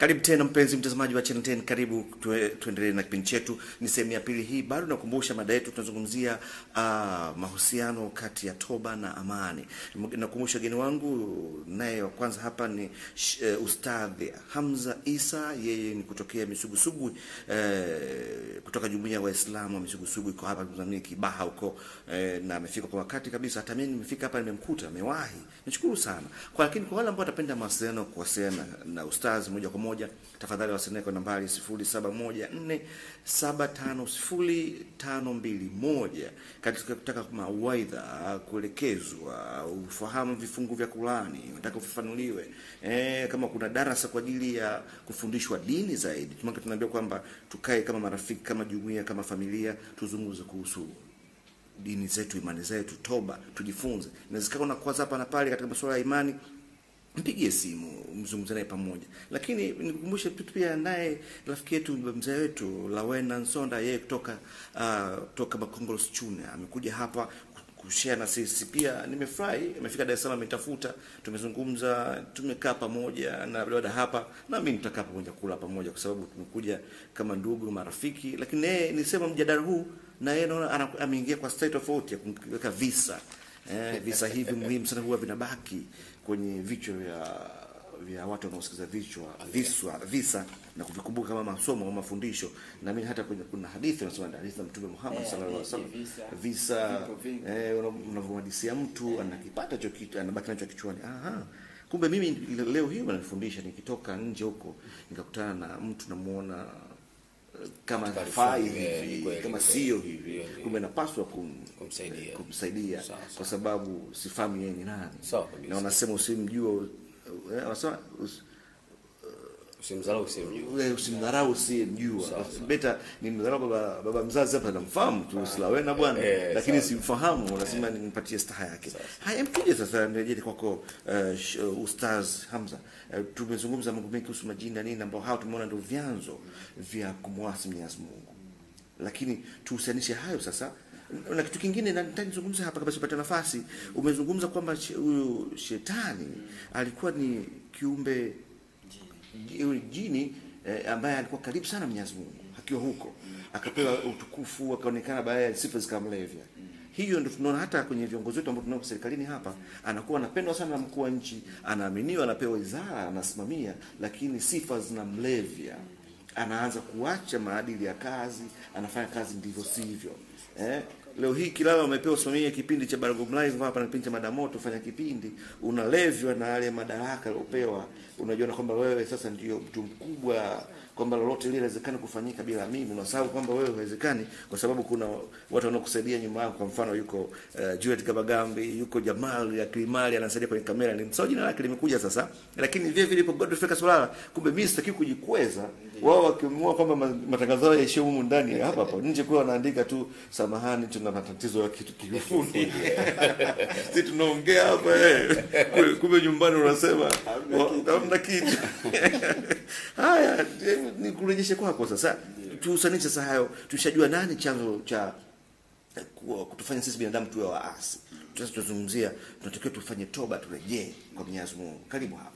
Karibu tena mpenzi mtazamaji wa Channel 10, karibu tuendelee na kipindi chetu. Ni sehemu ya pili hii, bado nakumbusha mada yetu, tunazungumzia mahusiano kati ya toba na amani. Nakumbusha wageni wangu, naye wa kwanza hapa ni Ustadhi Hamza Isa, yeye ni kutokea Misugusugu, kutoka Jumuiya ya Waislamu wa Misugusugu, iko hapa Tanzania Kibaha huko, na amefika kwa wakati kabisa. Hata mimi nimefika hapa nimemkuta, amewahi. Nashukuru sana. Kwa lakini kwa wale ambao watapenda mawasiliano kuwasiliana na Ustadhi moja kwa moja, tafadhali wasiliane kwa nambari 0714750521 katika kutaka mawaidha, kuelekezwa, ufahamu vifungu vya Qur'ani, unataka ufafanuliwe, kama kuna darasa kwa ajili ya kufundishwa dini zaidi. Tunaambiwa kwamba tukae kama marafiki, kama jumuiya, kama familia, tuzungumze kuhusu dini zetu, imani zetu, toba, tujifunze. Inawezekana unakwaza hapa na pale katika masuala ya imani, mpigie simu, mzungumze naye pamoja. Lakini nikukumbushe pia naye rafiki yetu, mzee wetu Lawena Nsonda, yeye kutoka kutoka Makongolose Chune, amekuja hapa kushare na sisi pia. Nimefurahi amefika Dar es Salaam, ametafuta, tumezungumza, tumekaa pamoja na dada hapa, na mimi nitakaa pamoja kula pamoja kwa sababu tumekuja kama ndugu marafiki. Lakini yeye nisema mjadala huu na yeye naona ameingia kwa state tofauti ya kuweka visa. Visa hivi muhimu sana huwa vinabaki kwenye vichwa vya watu wanaosikiza visa na kuvikumbuka kama masomo au mafundisho. Na mimi hata kwenye kuna hadithi wanasema hadithi za Mtume Muhammad sallallahu alaihi wasallam, visa unavyohadisia mtu anakipata hicho kitu, anabaki nacho kichwani. Aha, kumbe mimi leo hii wananifundisha, nikitoka nje huko nikakutana na mtu namuona kama hafai hivi, kama sio hivi, kumbe napaswa kumsaidia kwa sababu sifahamu yeye ni nani. Na wanasema usimjue, wanasema usimdharau usimjue, usimdharau usimjue. Beta ni mdharau baba mzazi hapa namfahamu tu Lawena bwana, lakini simfahamu, wanasema nimpatie staha yake. Haya, mtuje sasa nirejee kwako Ustaz Hamza. Tumezungumza mambo mengi kuhusu majini na nini, ambao hao tumeona ndio vyanzo vya kumwasi Mwenyezi Mungu. Lakini tuhusianishe hayo sasa na kitu kingine, na nitazungumza hapa kabla sipate nafasi. Umezungumza kwamba huyu shetani alikuwa ni kiumbe jini ambaye alikuwa karibu sana Mwenyezi Mungu akiwa huko, akapewa utukufu, akaonekana baadaye sifa zikamlevya. Hiyo ndio tunaona hata kwenye viongozi wetu ambao tunao serikalini hapa, anakuwa anapendwa sana na mkuu wa nchi, anaaminiwa, anapewa wizara, anasimamia, lakini sifa zinamlevya. Anaanza kuacha maadili ya kazi, anafanya kazi ndivyo sivyo. Leo hii Kilala umepewa usimamie kipindi cha Baragom Live hapa na kipindi cha Madamoto, fanya kipindi, unalevywa na yale madaraka uliopewa, unajiona kwamba wewe sasa ndio mtu mkubwa, kwamba lolote lile linawezekana kufanyika bila mimi. Unasahau kwamba wewe haiwezekani kwa sababu kuna watu wanaokusaidia nyuma yako. Kwa mfano yuko Juliet Kabagambi, yuko Jamal ya Kilimali anasaidia kwenye kamera, ni msao jina lake limekuja sasa. Lakini vile vile ipo Godfrey Kasolala. Kumbe mimi sitaki kujikweza. Wao wakiamua kwamba matangazo yao yaishie humu ndani hapa hapa, nje kwa wanaandika tu samahani, tuna matatizo ya kitu kiufundi. Sisi tunaongea hapa kumbe nyumbani unasema hamna kitu. Haya, nikurejeshe kwako sasa. Tuhusanishe sasa hayo. Tushajua nani chanzo cha kutufanya sisi binadamu tuwe waasi. Sasa tuzungumzia tunatakiwa tufanye toba, turejee kwa Mwenyezi Mungu. Karibu hapa.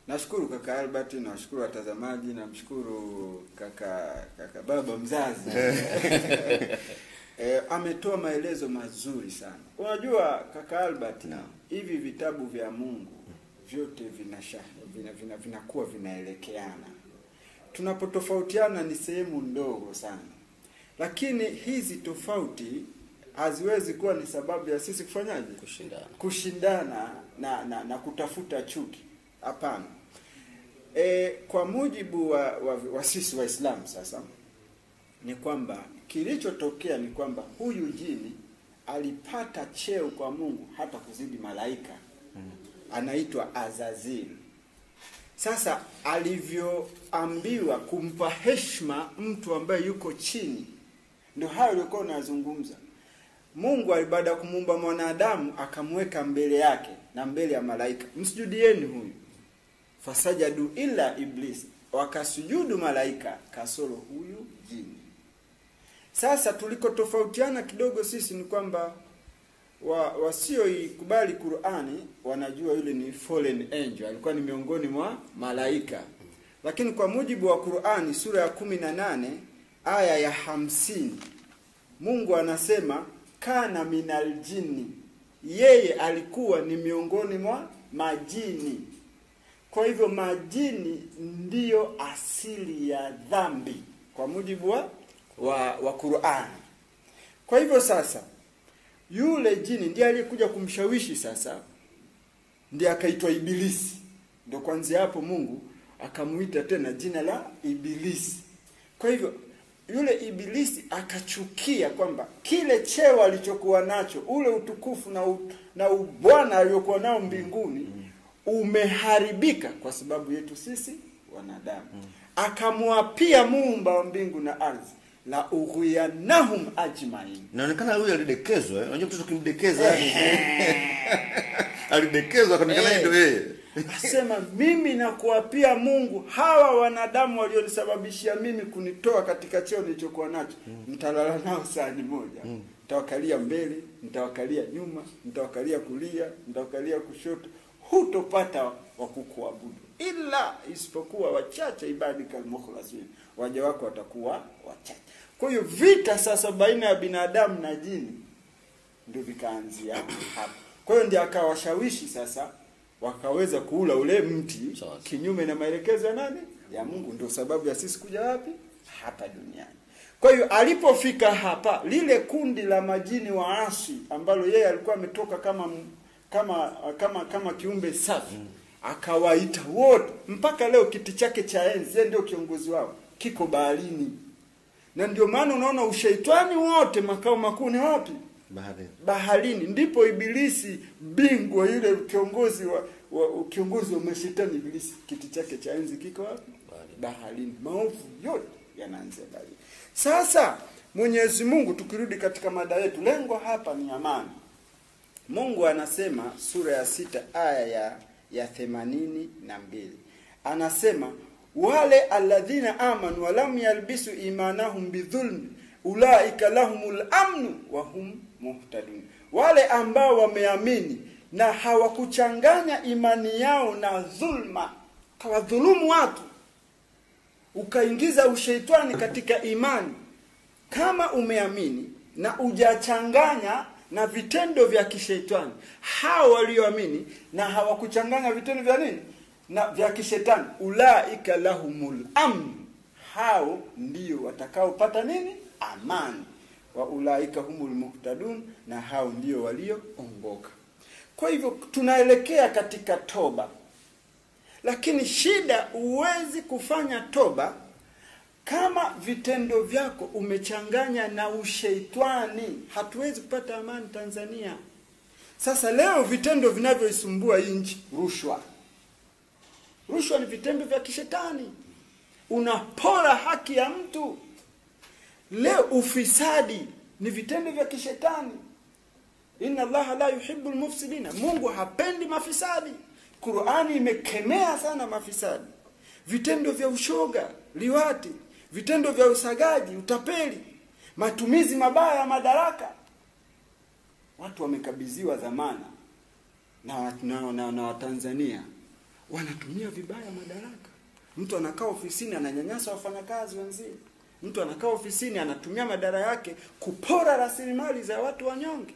Nashukuru kaka Albert, nashukuru watazamaji, namshukuru kaka baba mzazi. Ametoa maelezo mazuri sana. Unajua kaka Albert, hivi vitabu vya Mungu vyote vinakuwa vinaelekeana. Tunapotofautiana ni sehemu ndogo sana. Lakini hizi tofauti haziwezi kuwa ni sababu ya sisi kufanyaje? Kushindana na kutafuta chuki. Hapana. Kwa mujibu wa sisi Waislamu sasa ni kwamba kilichotokea ni kwamba huyu jini alipata cheo kwa Mungu hata kuzidi malaika. Anaitwa Azazil. Sasa alivyoambiwa kumpa heshima mtu ambaye yuko chini, ndio hayo alikuwa anazungumza. Mungu baada ya kumuumba mwanadamu akamweka mbele yake na mbele ya malaika, msujudieni huyu. Fasajadu ila Iblis, wakasujudu malaika kasoro huyu jini. Sasa tulikotofautiana kidogo sisi ni kwamba wasioikubali Qur'ani wanajua yule ni fallen angel, alikuwa ni miongoni mwa malaika. Lakini kwa mujibu wa Qur'ani sura ya 18 aya ya 50, Mungu anasema kana minal jini, yeye alikuwa ni miongoni mwa majini. Kwa hivyo majini ndiyo asili ya dhambi kwa mujibu wa Qur'ani. Kwa hivyo sasa yule jini ndiye aliyekuja kumshawishi sasa, ndiye akaitwa Ibilisi. Ndio kuanzia hapo Mungu akamuita tena jina la Ibilisi. Kwa hivyo yule Ibilisi akachukia kwamba kile cheo alichokuwa nacho, ule utukufu na ubwana aliyokuwa nao mbinguni umeharibika kwa sababu yetu sisi wanadamu. Akamwapia Muumba wa mbingu na ardhi, la ughwiyanahum ajmain. Inaonekana huyu alidekezwa, Unajua mtoto kimdekeza alidekezwa akaonekana ndio yeye. Asema mimi nakuapia Mungu, hawa wanadamu walionisababishia mimi kunitoa katika cheo nilichokuwa nacho, mtalala nao sahani moja. Nitawakalia mbele, nitawakalia nyuma, nitawakalia kulia, nitawakalia kushoto. Hutopata wa kukuabudu ila isipokuwa wachache, ibadikal mukhlasin, waja wako watakuwa wachache. Kwa hiyo vita sasa baina ya binadamu na jini ndio vikaanzia hapo. Kwa hiyo ndiye akawashawishi sasa wakaweza kuula ule mti kinyume na maelekezo ya nani? Ya Mungu. Ndio sababu ya sisi kuja wapi? Hapa duniani. Kwa hiyo alipofika hapa, lile kundi la majini waasi ambalo yeye alikuwa ametoka kama kiumbe safi, akawaita wote. Mpaka leo kiti chake cha enzi, ndio kiongozi wao, kiko baharini. Na ndio maana unaona ushaitani wote makao makuu ni wapi? Baharini. Baharini ndipo Ibilisi bingwa, yule kiongozi wa kiongozi wa mashetani Ibilisi, kiti chake cha enzi kiko wapi? Baharini. Maovu yote yanaanzia baharini. Sasa Mwenyezi Mungu, tukirudi katika mada yetu, lengo hapa ni amani. Mungu anasema sura ya 6 aya ya 82. Anasema wale alladhina amanu walam yalbisu imanahum bidhulmi ulaika lahumul amnu wa hum muhtadun. Wale ambao wameamini na hawakuchanganya imani yao na dhulma, kawadhulumu watu, ukaingiza ushaitani katika imani. Kama umeamini na ujachanganya na vitendo vya kishetani, hao walioamini na hawakuchanganya vitendo vya nini na vya kishetani, ulaika lahumul amn, hao ndio watakaopata nini? Amani. Wa ulaika humul muhtadun, na hao ndio walioongoka. Kwa hivyo tunaelekea katika toba. Lakini shida, huwezi kufanya toba kama vitendo vyako umechanganya na usheitani. Hatuwezi kupata amani Tanzania. Sasa leo vitendo vinavyoisumbua hii nchi, rushwa. Rushwa ni vitendo vya kishetani. Unapora haki ya mtu. Leo ufisadi ni vitendo vya kishetani. Inna Allaha la yuhibbul mufsidina, Mungu hapendi mafisadi. Qur'ani imekemea sana mafisadi. Vitendo vya ushoga, liwati, vitendo vya usagaji, utapeli, matumizi mabaya ya madaraka. Watu wamekabidhiwa dhamana na Watanzania wanatumia vibaya madaraka. Mtu anakaa ofisini ananyanyasa wafanyakazi wenzie. Mtu anakaa ofisini anatumia madaraka yake kupora rasilimali za watu wanyonge.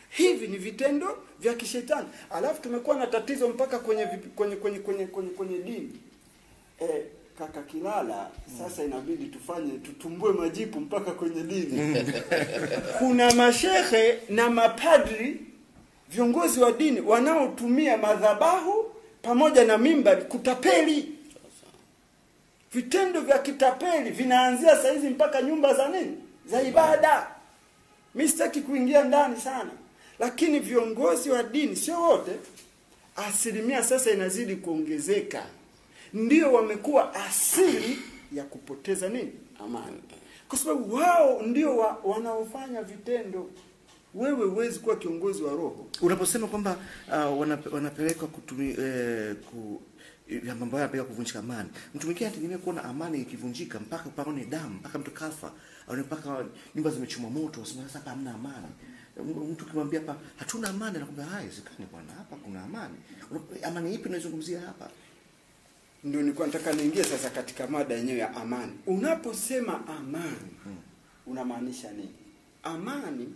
Hivi ni vitendo vya kishetani. Alafu tumekuwa na tatizo mpaka kwenye dini. Kaka Kilala, sasa inabidi tutumbue majipu mpaka kwenye dini. Kuna mashehe na mapadri, viongozi wa dini wanaotumia madhabahu pamoja na mimbari kutapeli. Vitendo vya kitapeli vinaanzia saizi mpaka nyumba za nini? Za ibada. Mimi sitaki kuingia ndani sana. Lakini viongozi wa dini sio wote, asilimia sasa inazidi kuongezeka, ndio wamekuwa asili ya kupoteza nini? Amani. Kwa sababu wao ndio wanaofanya vitendo. Wewe huwezi kuwa kiongozi wa roho. Unaposema kwamba wanapelekwa kutumia mambo yanapeleka kuvunjika amani. Mtu mwingine anategemea kuona amani ikivunjika mpaka paone damu, mpaka mtu kafa, au mpaka nyumba zimechomwa moto, wasema sasa hapa hamna amani. Mtu ukimwambia hapa hatuna amani, anakuambia haiwezekani bwana, hapa kuna amani. Amani ipi unayozungumzia hapa? Ndio nilikuwa nataka niingie sasa katika mada yenyewe ya amani. Unaposema amani, unamaanisha nini? Amani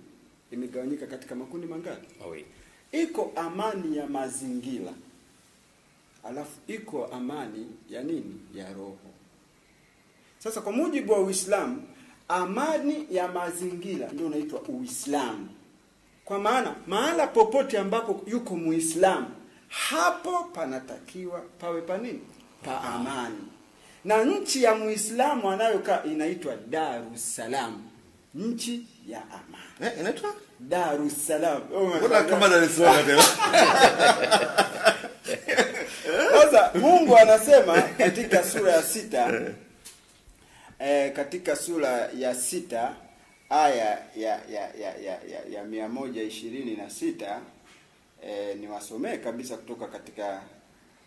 imegawanyika katika makundi mangapi? Mawili. Iko amani ya mazingira, alafu iko amani ya nini? Ya roho. Sasa kwa mujibu wa Uislamu, amani ya mazingira ndio inaitwa Uislamu. Kwa maana mahala popote ambapo yuko Muislamu, hapo panatakiwa pawe pa nini? Pa amani. Na nchi ya Muislamu anayokaa inaitwa Darussalam, nchi ya amani. Inaitwa Darussalam. Mbona kama Dar es Salaam tena? Sasa Mungu anasema katika sura ya 6, katika sura ya 6 aya ya 126, niwasomee kabisa kutoka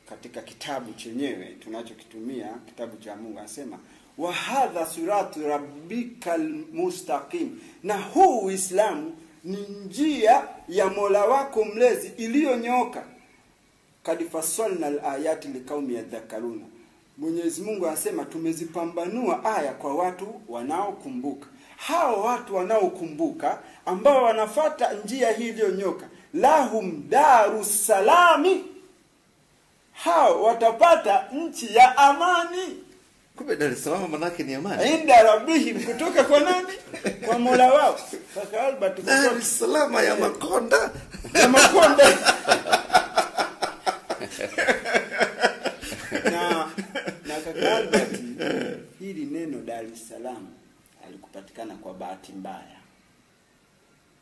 katika kitabu chenyewe tunachokitumia, kitabu cha Mungu. Anasema wa hadha siratu rabbikal mustaqim, na huu Uislamu ni njia ya Mola wako mlezi iliyonyooka. Kad fassalna al-ayati liqaumi yadhakkaruna, Mwenyezi Mungu anasema tumezipambanua aya kwa watu wanaokumbuka. Hao watu wanaokumbuka ambao wanafata njia hii iliyonyoka, lahum darussalami, hao watapata nchi ya amani. Kumbe Dar es Salaam manake ni amani. Inda rabbihim, kutoka kwa nani? Kwa Mola wao. Kaka Albert, Dar es Salaam ya Makonda. Ya Makonda. Na kaka Albert, hili neno Dar es Salaam alikupatikana kwa bahati mbaya.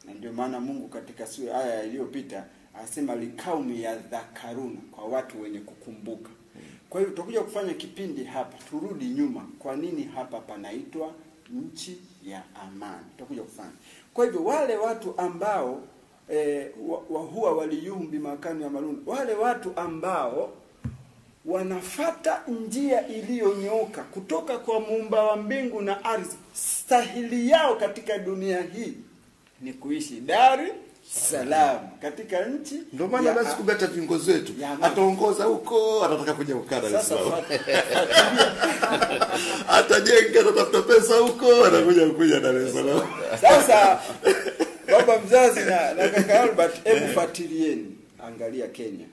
Na ndio maana Mungu katika sura aya iliyopita anasema likaumi ya dhakaruna, kwa watu wenye kukumbuka. Kwa hiyo tutakuja kufanya kipindi hapa, turudi nyuma, kwa nini hapa panaitwa nchi ya amani. Tutakuja kufanya. Kwa hivyo wale watu ambao wa huwa waliyuhum bimakanu ya malun, wale watu ambao wanafata njia iliyonyooka kutoka kwa muumba wa mbingu na ardhi, stahili yao katika dunia hii ni kuishi Dar Salaam, katika nchi. Ndio maana basi kumbe hata viongozi wetu ataongoza huko, anataka kuja kukaa Dar es Salaam. Atajenga, atatafuta pesa huko, anakuja kuja Dar es Salaam. Sasa baba mzazi na kaka Albert, hebu fuatilieni. Angalia Kenya,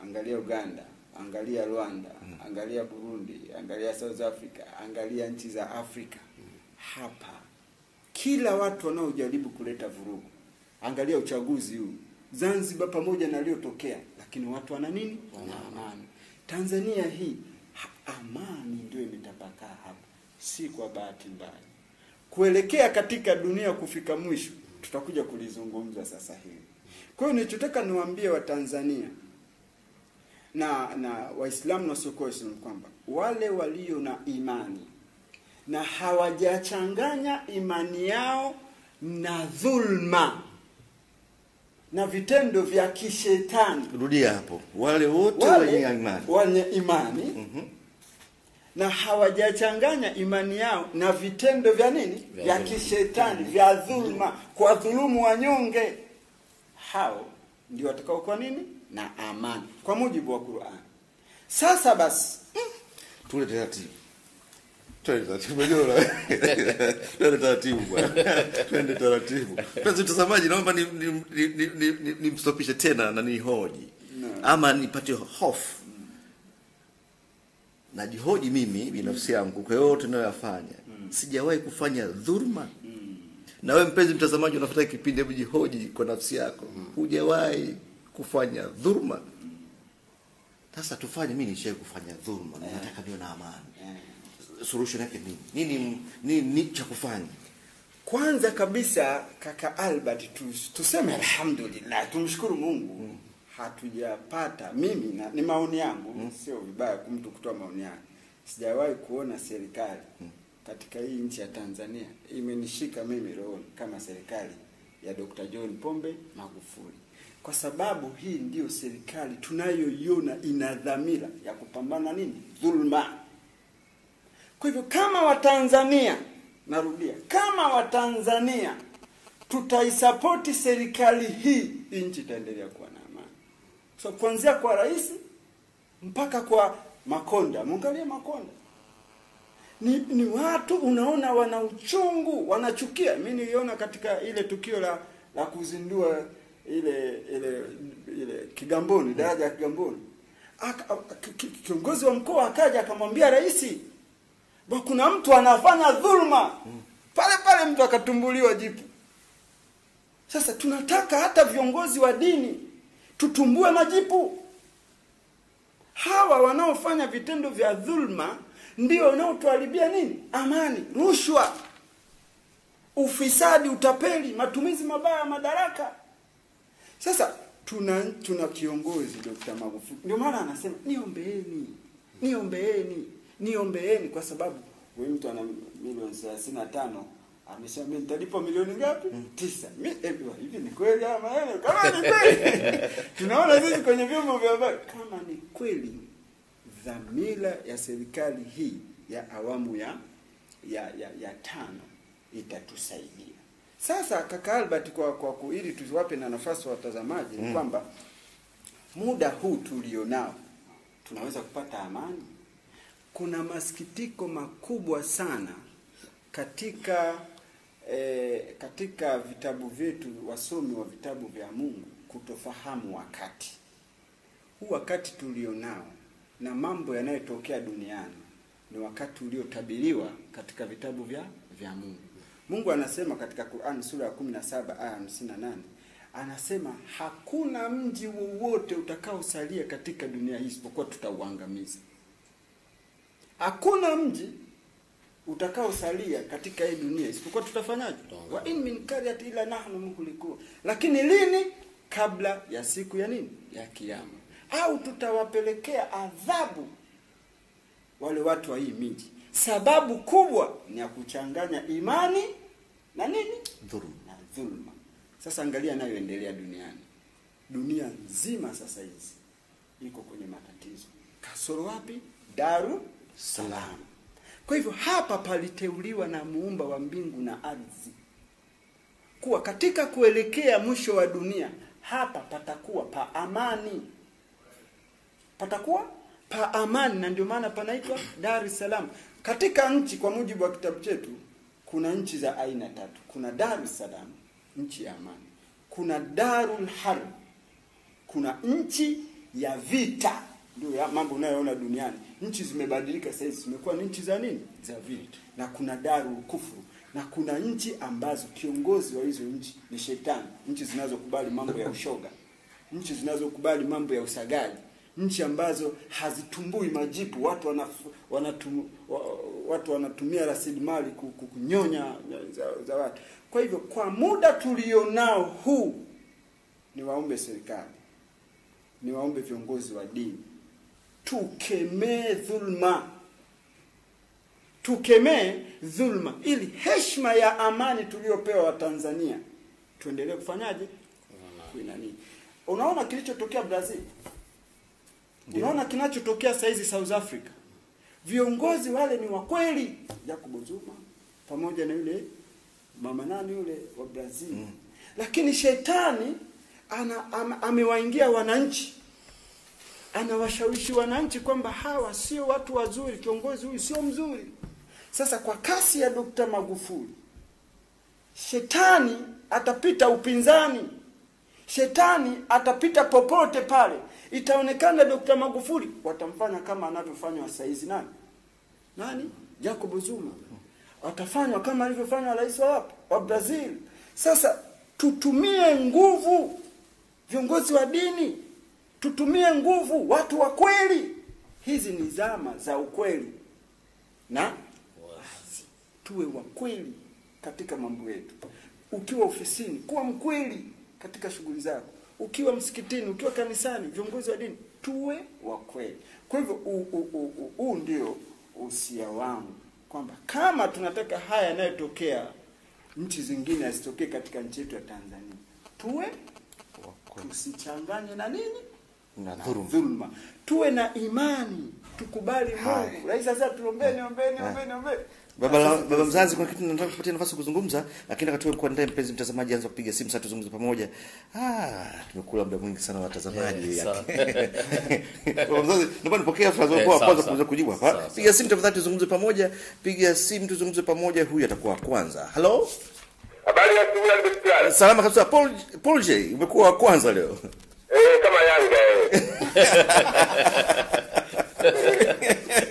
angalia Uganda, angalia Rwanda, angalia Burundi, angalia South Africa, angalia nchi za Afrika. Hapa kila watu wanaojaribu kuleta vurugu. Angalia uchaguzi huu Zanzibar pamoja na aliyotokea, lakini watu wana nini? Wana amani. Tanzania hii amani ndio imetapakaa hapa, si kwa bahati mbaya. Kuelekea katika dunia kufika mwisho tutakuja kulizungumza sasa hivi. Kwa hiyo nilichotaka niwaambie wa Tanzania na Waislamu na wasiokuwa Waislamu kwamba wale walio na imani na hawajachanganya imani yao na dhulma na vitendo vya kishetani. Rudia hapo. Wale wote wenye imani. Wenye imani. Na hawajachanganya imani yao na vitendo vya nini? Vya kishetani, vya dhulma, kwa dhulumu wanyonge. Hao ndio watakao kwa nini? Na amani, kwa mujibu wa Qur'an. Sasa basi tule taratibu. Twende taratibu. Twende taratibu bwana. Twende taratibu. Mpenzi mtazamaji, naomba nimstopishe tena na nihoji. Ama nipate hofu. Najihoji mimi binafsi yangu kwa yote ninayoyafanya. Sijawahi kufanya dhulma. Na wewe mpenzi mtazamaji unafuata kipindi, hebu jihoji kwa nafsi yako. Hujawahi kufanya dhulma? Sasa tufanye, mimi nishawahi kufanya dhulma, nataka niwe na amani. Solution yake nini? Nini cha kufanya? Kwanza kabisa kaka Albert, tuseme alhamdulillah, tumshukuru Mungu. Hatujapata, mimi na, ni maoni yangu, sio vibaya mtu kutoa maoni yake. Sijawahi kuona serikali katika hii nchi ya Tanzania imenishika mimi rohoni kama serikali ya Dr. John Pombe Magufuli. Kwa sababu hii ndiyo serikali tunayoiona ina dhamira ya kupambana nini? Dhulma. Kwa hivyo kama Watanzania, narudia, kama Watanzania tutaisapoti serikali hii, nchi itaendelea kuwa na amani. So kuanzia kwa rais mpaka kwa Makonda, muangalie Makonda. Ni watu unaona wana uchungu, wanachukia. Mimi niliona katika ile tukio la kuzindua ile Kigamboni, daraja ya Kigamboni. Kiongozi wa mkoa akaja akamwambia rais, kuna mtu anafanya dhulma. Pale pale mtu akatumbuliwa jipu. Sasa tunataka hata viongozi wa dini tutumbue majipu. Hawa wanaofanya vitendo vya dhulma ndio wanaotuharibia nini? Amani, rushwa, ufisadi, utapeli, matumizi mabaya ya madaraka. Sasa tuna kiongozi Dr. Magufuli. Ndio maana anasema niombeeni, niombeeni, niombeeni, kwa sababu huyu mtu ana milioni 35 amesema mimi nitalipa milioni ngapi? 9. Mimi hivi ni kweli ama yeye? Kama ni kweli. Tunaona sisi kwenye vyombo vya habari kama ni kweli dhamira ya serikali hii ya awamu ya 5 itatusaidia. Sasa kaka Albert, kwa ili tuwape na nafasi watazamaji ni kwamba muda huu tulionao tunaweza kupata amani. Kuna masikitiko makubwa sana katika vitabu vyetu, wasomi wa vitabu vya Mungu kutofahamu wakati. Huu wakati tulionao na mambo yanayotokea duniani ni wakati uliotabiriwa katika vitabu vya Mungu. Mungu anasema katika Qur'an sura ya 17 aya 58, anasema hakuna mji wowote utakaosalia katika dunia hii isipokuwa tutauangamiza. Hakuna mji utakaosalia katika hii dunia isipokuwa tutafanyaje? Wa in min qaryati illa nahnu muhlikun. Lakini lini? Kabla ya siku ya nini? Ya kiyama. Au tutawapelekea adhabu wale watu wa hii miji. Sababu kubwa ni ya kuchanganya imani na nini? Dhulma. Na dhulma. Sasa angalia yanayoendelea duniani. Dunia nzima sasa hizi iko kwenye matatizo. Kasoro wapi? Daru Salaam. Kwa hivyo hapa paliteuliwa na muumba wa mbingu na ardhi kuwa katika kuelekea mwisho wa dunia hapa patakuwa pa amani. Patakuwa pa amani, na ndio maana panaitwa Dar es Salaam. Katika nchi, kwa mujibu wa kitabu chetu, kuna nchi za aina tatu. Kuna Dar es Salaam, nchi ya amani. Kuna Darul Harb, kuna nchi ya vita. Ndio ya mambo unayoona duniani. Nchi zimebadilika sasa hizi, zimekuwa ni nchi za nini? Za vita. Na kuna Darul Kufru, na kuna nchi ambazo kiongozi wa hizo nchi ni shetani. Nchi zinazokubali mambo ya ushoga, nchi zinazokubali mambo ya usagaji, nchi ambazo hazitumbui majipu, watu wanatumia rasilimali kunyonya za watu. Kwa hivyo kwa muda tulionao huu, niwaombe serikali, niwaombe viongozi wa dini, tukemee dhulma. Tukemee dhulma ili heshima ya amani tuliyopewa wa Tanzania tuendelee kufanyaje? Kuinani. Unaona kilichotokea Brazil? Unaona kinachotokea saizi South Africa? Viongozi wale ni wa kweli, Jacob Zuma pamoja na yule mama nani yule wa Brazil. Lakini shetani amewaingia wananchi. Anawashawishi wananchi kwamba hawa sio watu wazuri, kiongozi huyu sio mzuri. Sasa kwa kasi ya Dr. Magufuli, shetani atapita upinzani. Shetani atapita popote pale. Itaonekana Dr. Magufuli watamfanya kama anavyofanywa saizi nani? Nani? Jacob Zuma. Atafanywa kama alivyofanywa rais wa wapi? Wa Brazil. Sasa tutumie nguvu, viongozi wa dini, tutumie nguvu, watu wa kweli. Hizi ni zama za ukweli na wazi. Tuwe wa kweli katika mambo yetu. Ukiwa ofisini, kuwa mkweli katika shughuli zako. Ukiwa msikitini, ukiwa kanisani, viongozi wa dini, tuwe wa kweli. Kwa hivyo huu ndio usia wangu, kwamba kama tunataka haya yanayotokea nchi zingine yasitokee katika nchi yetu ya Tanzania, tuwe tusichanganye na nini? Na dhulma. Tuwe na imani, tukubali Mungu. Rais sasa tuombeni, ombeni, ombeni, ombeni. Baba mzazi, kuna kitu nataka kupatia nafasi kuzungumza, lakini wakati wewe kuandaa, mpenzi mtazamaji, anza kupiga simu sasa tuzungumze pamoja. Tumekula muda mwingi sana watazamaji. Baba mzazi, naomba nipokee fursa kwa kwanza kuweza kujibu hapa. Piga simu tafadhali tuzungumze pamoja. Piga simu tuzungumze pamoja, huyu atakuwa kwanza. Hello? Habari ya asubuhi Albert. Salama kabisa. Paul J, umekuwa wa kwanza leo. Kama Yanga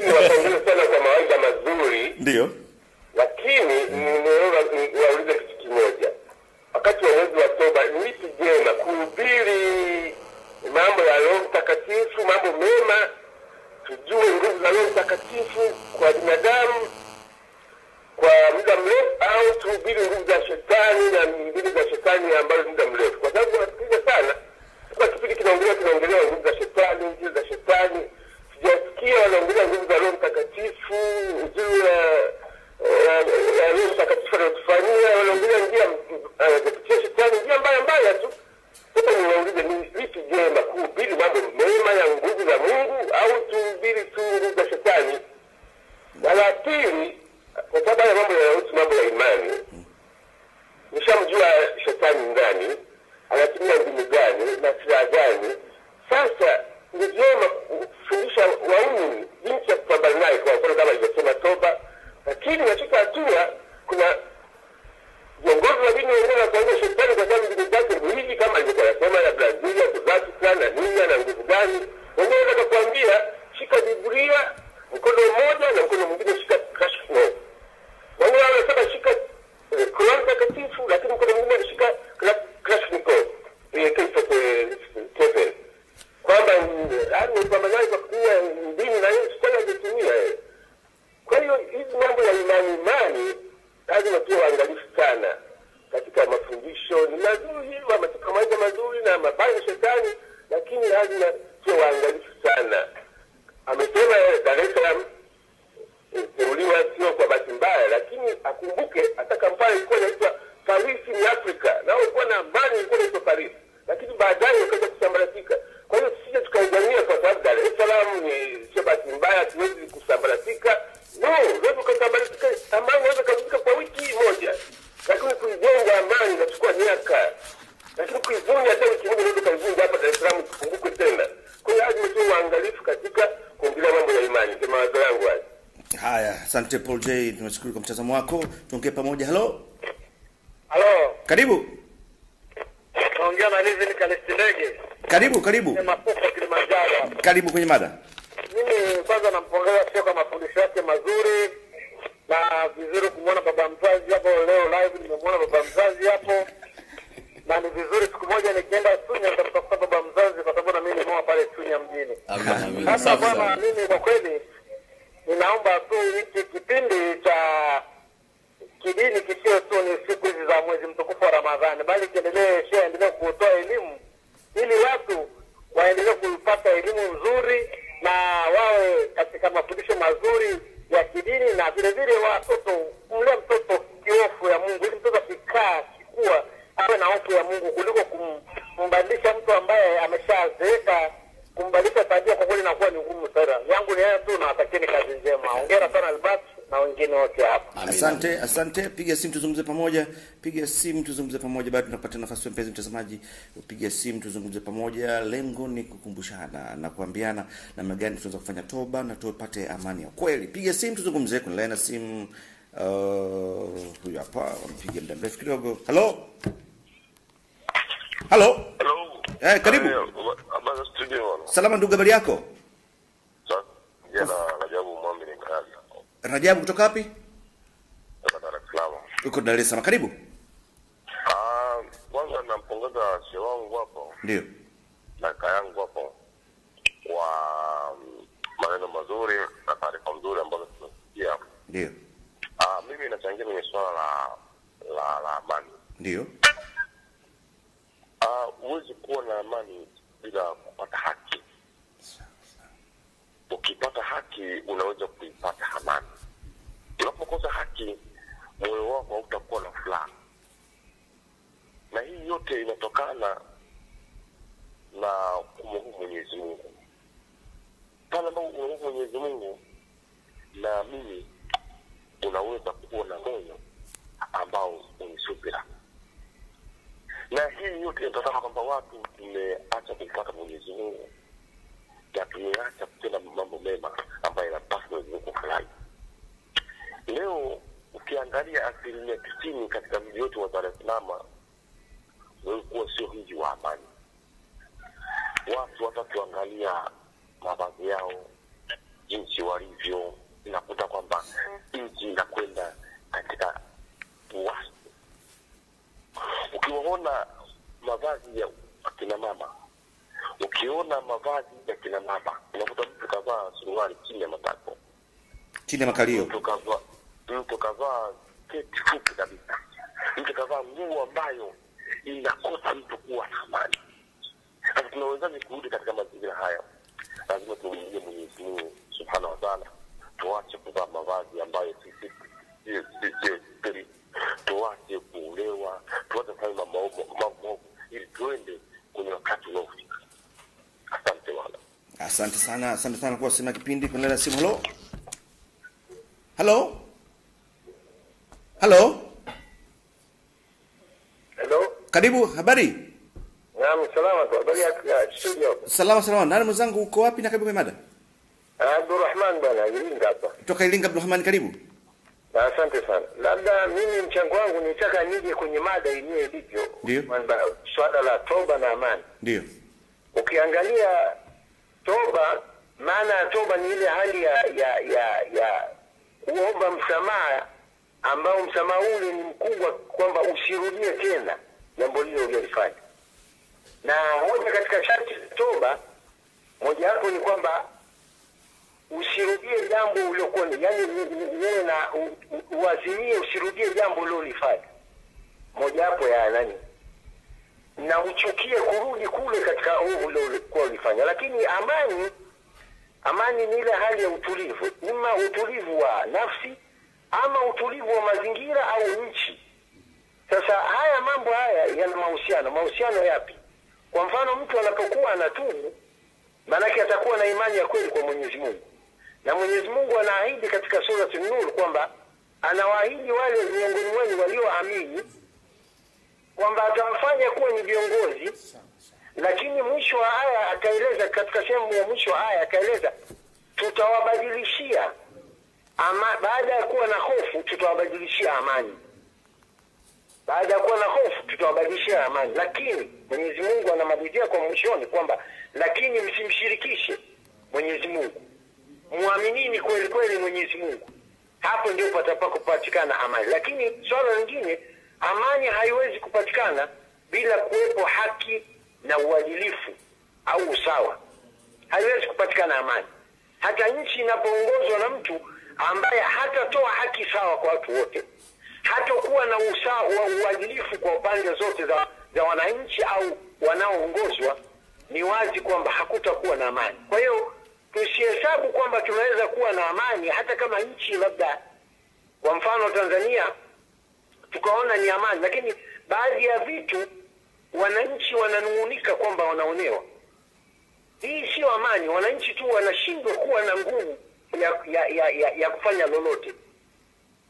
Niwapongeze sana kwa mawaidha mazuri. Ndio. Lakini niwaulize kitu kimoja. Wakati wa mwezi wa toba, ni lipi jema kuhubiri mambo ya Roho Mtakatifu, mambo mema, tujue nguvu za Roho Mtakatifu kwa binadamu kwa muda mrefu, au tuhubiri nguvu za shetani na mbinu za shetani ambazo muda mrefu? Kwa sababu nasikiliza sana kwa kipindi kinaongelewa nguvu za shetani, njia za shetani. Sijasikia wanaongelea nguvu za Roho Mtakatifu, uzuri wa Roho Mtakatifu anatufanyia, wanaongelea njia za kupitia shetani, njia mbaya mbaya tu. Sasa niwaulize, ni lipi jema, kuhubiri mambo mema ya nguvu za Mungu au tuhubiri tu nguvu za shetani? Na la pili, kwa sababu haya mambo yanahusu mambo ya imani, nishamjua shetani ndani anatumia mbinu gani na silaha gani. Sasa ni vyema kufundisha waumini jinsi ya kupambana naye, kwa mfano kama alivyosema toba. Lakini katika hatua kuna viongozi wa dini wengine wanakuambia shetani kwa sababu mbinu zake ni hivi, kama alivyokuwa anasema ya Brazil, ya Vatican na nini na nguvu gani. Wengine wanataka kuambia shika Biblia mkono mmoja na mkono mwingine shika Kalashnikov. Wengine wanasema shika Qur'an takatifu lakini mkono mwingine shika Kalashnikov. Kwamba yaani pambanaji kwa kutumia mbinu na hiyo shetani angetumia. Kwa hiyo hizi mambo ya imani lazima tuwe waangalifu sana katika mafundisho. Ni mazuri hilo, katika maisha mazuri na mabaya ya shetani, lakini lazima tuwe waangalifu sana. Amesema Dar es Salaam teuliwa sio kwa bahati mbaya, lakini akumbuke hata Kampala ilikuwa inaitwa Paris ni Afrika, na ilikuwa na amani, ilikuwa inaitwa Paris, lakini baadaye ikaanza kusambaratika. Kwa hiyo sisi tukaidhania kwa sababu Dar es Salaam ni sio bahati mbaya tuwezi kusambaratika. No, unaweza kusambaratika, amani inaweza kuvunjika kwa wiki moja, lakini kuijenga amani inachukua miaka. Lakini kuivunja hata wiki moja unaweza kuivunja hapa Dar es Salaam kukumbuke tena. Kwa hiyo lazima tuwe waangalifu katika kuongelea mambo ya imani. Ndio mawazo yangu haya. Haya, asante Paul J, tunashukuru kwa mtazamo wako. Tuongee pamoja. Hello. Hello. Karibu. Naongea na Livin Kalestindege. Karibu, karibu. Kilimanjaro. Karibu kwenye mada. Mimi kwanza nampongeza Sheikh kwa mafundisho yake mazuri na vizuri kumuona baba mzazi hapo leo live, nimemuona baba mzazi hapo. Na ni vizuri siku moja nikienda Chunya nitamtafuta baba mzazi kwa sababu na mimi nimeoa pale Chunya mjini. Amina. Sasa bwana, mimi kwa kweli ninaomba tu hiki kipindi cha kidini kisio tu ni siku hizi za mwezi mtukufu wa Ramadhani, bali kiendelee, shehe endelee kutoa elimu ili watu waendelee kupata elimu nzuri na wawe katika mafundisho mazuri ya kidini, na vile vile watoto, kumlea mtoto kihofu ya Mungu ili mtoto akikaa kikua awe na hofu ya Mungu kuliko kumbadilisha mtu ambaye ameshazeeka. Kumbadilisha tabia kwa kweli inakuwa ni ngumu sana. Yangu ni hayo tu, na watakieni kazi njema. Hongera sana Albert na wengine wote hapa. Asante, asante. Piga simu tuzungumze pamoja. Piga simu tuzungumze pamoja. Bado tunapata nafasi, mpenzi mtazamaji, upige simu tuzungumze pamoja. Lengo ni kukumbushana na kuambiana namna gani tunaweza kufanya toba na tupate amani ya kweli. Piga simu tuzungumze. Kuna line ya simu huyu hapa, mpiga muda mrefu kidogo. Hello. Hello. Hello. Karibu. Habari studio. Salama ndugu, habari yako? Jana Rajabu Mwambi ni kazi. Rajabu kutoka wapi? Kutoka Dar es Salaam. Uko Dar es Salaam. Karibu. Kwanza nampongeza shehe wangu hapo. Ndio. Na kaka yangu hapo kwa maneno mazuri na taarifa nzuri ambazo tunasikia. Ndio. Mimi nachangia kwenye swala la amani. Ndio. Huwezi kuwa na amani bila kupata haki. Ukipata haki unaweza kuipata amani. Unapokosa haki, moyo wako hautakuwa na furaha. Na hii yote inatokana na kumwogopa Mwenyezi Mungu. Pale ambapo unamwogopa Mwenyezi Mungu, na mimi unaweza kuwa na moyo ambao ni subira. Na hii yote inatokana kwamba watu tumeacha kumfuata Mwenyezi Mungu na tumeacha kutenda mambo mema ambayo yanapaswa Mwenyezi Mungu kufurahi. Leo ukiangalia 90% katika mji wetu wa Dar es Salaam ulikuwa sio mji wa amani. Watu watatuangalia mavazi yao, jinsi walivyo, inakuta kwamba nchi inakwenda katika uasi. Ukiona mavazi ya akina mama, ukiona mavazi ya kina baba, unakuta mtu kavaa suruali chini ya matako, chini ya makalio, mtu kavaa keti fupi kabisa, mtu kavaa nguo ambayo inakosa mtu kuwa na amani. Sasa tunawezaje kurudi katika mazingira haya? Lazima tumrudie Mwenyezi Mungu Subhanahu wa Ta'ala, tuache kuvaa mavazi ambayo sisi tuache kuolewa, tuache kufanya mambo ili tuende kwenye wakati unaofika. Asante wala. Asante sana, asante sana kwa sema kipindi. Kuna simu. Hello. Hello. Hello. Hello. Karibu, habari? Naam, salama tu. Habari ya studio. Salama salama. Nani mwenzangu, uko wapi na karibu kwa mada? Abdulrahman bwana, Iringa hapa. Kutoka Iringa Abdulrahman, karibu. Asante sana. Labda mimi mchango wangu nitaka nije kwenye mada yenyewe ilivyo. Ndio. Swala la toba na amani. Ndio. Ukiangalia toba, maana ya toba ni ile hali ya kuomba msamaha, ambao msamaha ule ni mkubwa kwamba usirudie tena jambo lile ulilofanya. Na moja katika sharti za toba, moja hapo ni kwamba usirudie jambo uliokuwa, yani wewe na uazimie usirudie jambo ulilofanya. Moja hapo ya nani? Na uchukie kurudi kule katika uliokuwa ulifanya. Lakini amani ni ile hali ya utulivu, ima utulivu wa nafsi ama utulivu wa mazingira au nchi. Sasa haya mambo haya yana mahusiano. Mahusiano yapi? Kwa mfano, mtu anapokuwa anatubu, maanake atakuwa na imani ya kweli kwa Mwenyezi Mungu. Na Mwenyezi Mungu anaahidi katika sura An-Nur kwamba anawaahidi wale miongoni mwenu walioamini kwamba atawafanya kuwa ni viongozi. Lakini mwisho wa aya akaeleza, katika sehemu ya mwisho wa aya akaeleza, tutawabadilishia ama, baada ya kuwa na hofu tutawabadilishia amani. Baada ya kuwa na hofu tutawabadilishia amani. Lakini Mwenyezi Mungu anamalizia kwa mwishoni kwamba lakini msimshirikishe Mwenyezi Mungu, muaminini kweli kweli Mwenyezi Mungu. Hapo ndio patakapopatikana amani. Lakini swala lingine, amani haiwezi kupatikana bila kuwepo haki na uadilifu au usawa. Haiwezi kupatikana amani. Hata nchi inapoongozwa na mtu ambaye hatatoa haki sawa kwa watu wote, hatakuwa na usawa wa uadilifu kwa pande zote za wananchi au wanaoongozwa, ni wazi kwamba hakutakuwa na amani. Kwa hiyo tusihesabu kwamba tunaweza kuwa na amani hata kama nchi labda kwa mfano Tanzania tukaona ni amani, lakini baadhi ya vitu wananchi wananungunika kwamba wanaonewa. Hii sio amani. Wananchi tu wanashindwa kuwa na nguvu ya kufanya lolote.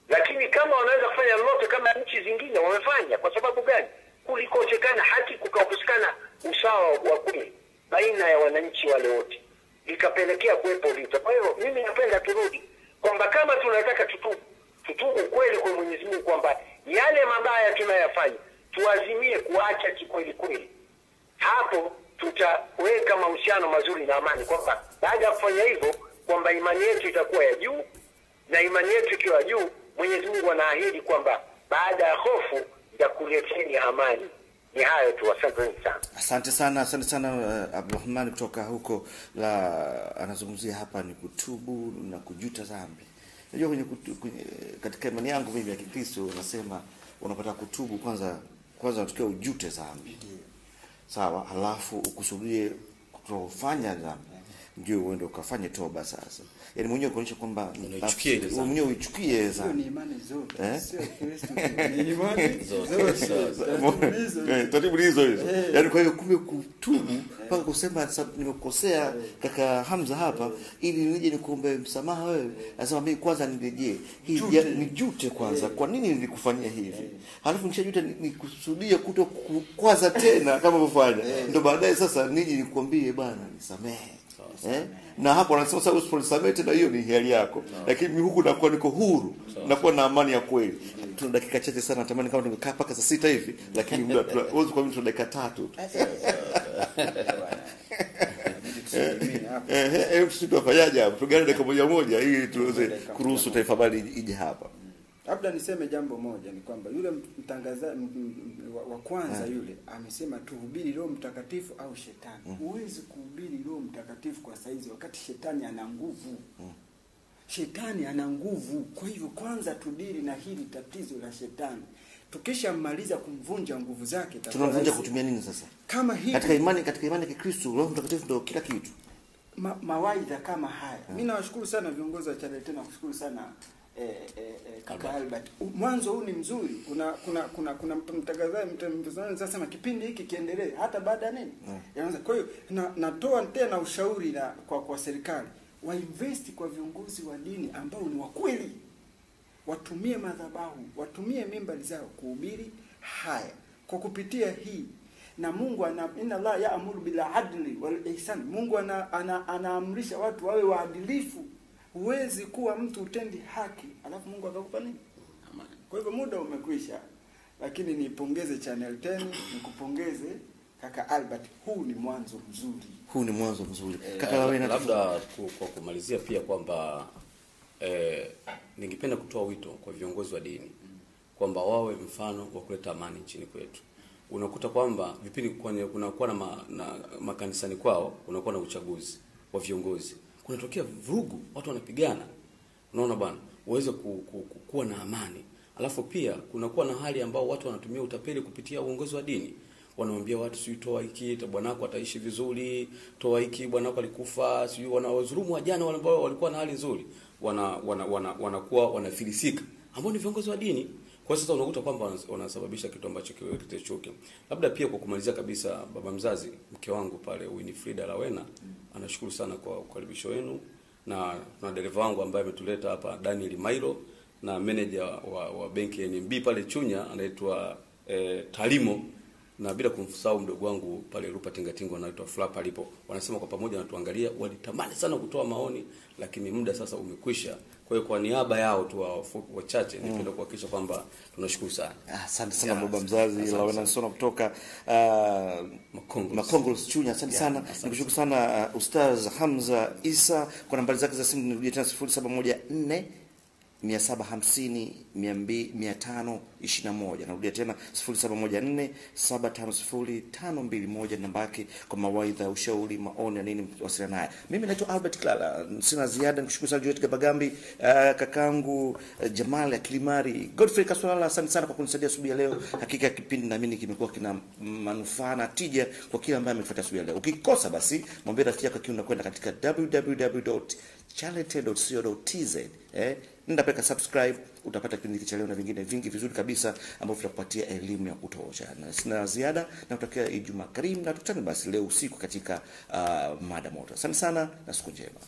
Lakini kama wanaweza kufanya lolote kama nchi zingine wamefanya, kwa sababu gani? Kulikosekana haki, kukakosekana usawa wa kweli baina ya wananchi wale wote, ikapelekea kuwepo vita. Kwa hiyo mimi napenda turudi kwamba kama tunataka tutubu kweli kwa Mwenyezi Mungu, kwamba yale mabaya tunayafanya tuazimie kuacha kikweli kweli. Hapo tutaweka mahusiano mazuri na amani, kwamba baada ya kufanya hivyo kwamba imani yetu itakuwa ya juu, na imani yetu ikiwa juu, Mwenyezi Mungu anaahidi kwamba baada ya hofu nitakuleteni amani. Ni hayo tu, asante sana. Asante sana, asante sana Abdulrahman kutoka huko. La anazungumzia hapa ni kutubu na kujuta dhambi. Unajua kwenye katika imani yangu mimi ya Kikristo nasema unapata kutubu kwanza unatakiwa ujute dhambi. Sawa, halafu ukusudie kutofanya dhambi. ndio uende ukafanye toba sasa. Yaani mwenyewe kuonyesha kwamba mwenyewe uichukie dhambi. Ni imani zote, sio Kristo, ni imani zote. Taratibu hizo hizo. Yaani kwa hiyo kumbe kutubu mpaka kusema nimekosea kaka Hamza hapa ili nije nikuombe msamaha wewe. Nasema mimi kwanza nirejee. Hii nijute kwanza kwa nini nilikufanyia hivi. Halafu nikishajuta nikusudia kutokwaza tena kama ulivyofanya. Ndio baadaye sasa nije nikuambie bwana nisamehe. Na hapo anasema sasa usiponisamehe tena hiyo ni hali yako. Lakini mimi huku nakuwa niko huru, nakuwa na amani ya kweli. Tuna dakika chache sana, natamani kama tungekaa mpaka saa 6 hivi, lakini muda tunaweza kwa mimi tuna dakika 3 tu. Sisi tunafanyaje hapo? Tugawane dakika moja moja ili tuweze kuruhusu Taifa Habari ije hapa. Labda niseme jambo moja ni kwamba yule mtangazaji wa kwanza yule amesema tuhubiri Roho Mtakatifu au shetani. Huwezi kuhubiri Roho Mtakatifu kwa saizi wakati shetani ana nguvu. Shetani ana nguvu. Kwa hivyo kwanza tudili na hili tatizo la shetani. Tukishamaliza kumvunja nguvu zake, tunamvunja kutumia nini sasa? Kama hivi katika imani ya Kikristo Roho Mtakatifu ndio kila kitu. Mawaidha kama haya. Mimi nawashukuru sana viongozi wa Channel 10 na kushukuru sana kaka Albert. Mwanzo huu ni mzuri. Kuna mtangazaji mtazamaji sasa kipindi hiki kiendelee hata baada ya nini? Yanaanza. Kwa hiyo natoa tena ushauri na kwa serikali wainvest kwa viongozi wa dini ambao ni wa kweli. Watumie madhabahu, watumie mimbari zao kuhubiri haya kwa kupitia hii. Na Mungu ana inna Allah ya'muru bil adli wal ihsan. Mungu anaamrisha watu wawe waadilifu. Huwezi kuwa mtu utendi haki alafu Mungu akakupa nini? Amani. Kwa hivyo muda umekwisha, lakini nipongeze Channel 10, nikupongeze kaka Albert. Huu ni mwanzo mzuri. Huu ni mwanzo mzuri. Kaka wewe na labda kwa kumalizia pia kwamba ningependa kutoa wito kwa viongozi wa dini kwamba wawe mfano wa kuleta amani nchini kwetu. Unakuta kwamba vipindi kunakuwa na makanisani kwao kunakuwa na uchaguzi wa viongozi, kunatokea vurugu, watu wanapigana. Unaona bwana, uweze kuwa na amani. Alafu pia kunakuwa na hali ambao watu wanatumia utapeli kupitia uongozi wa dini. Wanawaambia watu sijui toa hiki, bwanako ataishi vizuri, toa hiki, bwanako alikufa, sijui wanawadhulumu wajane wale ambao walikuwa na hali nzuri. Wanakuwa wanafilisika, ambao ni viongozi wa dini. Kwa sasa unakuta kwamba wanasababisha kitu ambacho kiwete chuki. Labda pia kwa kumalizia kabisa, baba mzazi, mke wangu pale Winifrida Lawena, anashukuru sana kwa ukaribisho wenu, na tuna dereva wangu ambaye ametuleta hapa Daniel Mailo, na manager wa benki ya NMB pale Chunya anaitwa Talimo, na bila kumsahau mdogo wangu pale Rupa Tingatingo anaitwa Flap alipo. Wanasema kwa pamoja wanatuangalia, walitamani sana kutoa maoni lakini muda sasa umekwisha. Kwa hiyo kwa niaba yao tu wachache nipenda kuhakikisha kwamba tunashukuru sana. Asante sana baba mzazi Lawena Nsona kutoka Makongos Chunya. Asante sana. Nikushukuru sana Ustaz Hamza Isa kwa nambari zake za simu. Nirudie tena 0714 750 521. Narudia tena 0714 750 521, namba yake kwa mawaidha, ushauri, maoni na nini, wasiliana naye. Mimi naitwa Albert Klala, sina ziada. Nikushukuru sana Juliet Gabagambi, kakangu Jamal Akilimari, Godfrey Kaswala, asante sana kwa kunisaidia asubuhi ya leo. Hakika kipindi naamini kimekuwa kina manufaa na tija kwa kila ambaye amefuata asubuhi ya leo. Ukikosa basi mwambie rafiki yako akiwa unakwenda katika www.channel10.co.tz, nenda peka subscribe, utapata kipindi cha leo na vingine vingi vizuri kabisa ambavyo vitakupatia elimu ya kutosha. Na sina ziada, na kutakia Ijumaa karimu, na tukutane basi leo usiku katika mada moto. Asante sana na siku njema.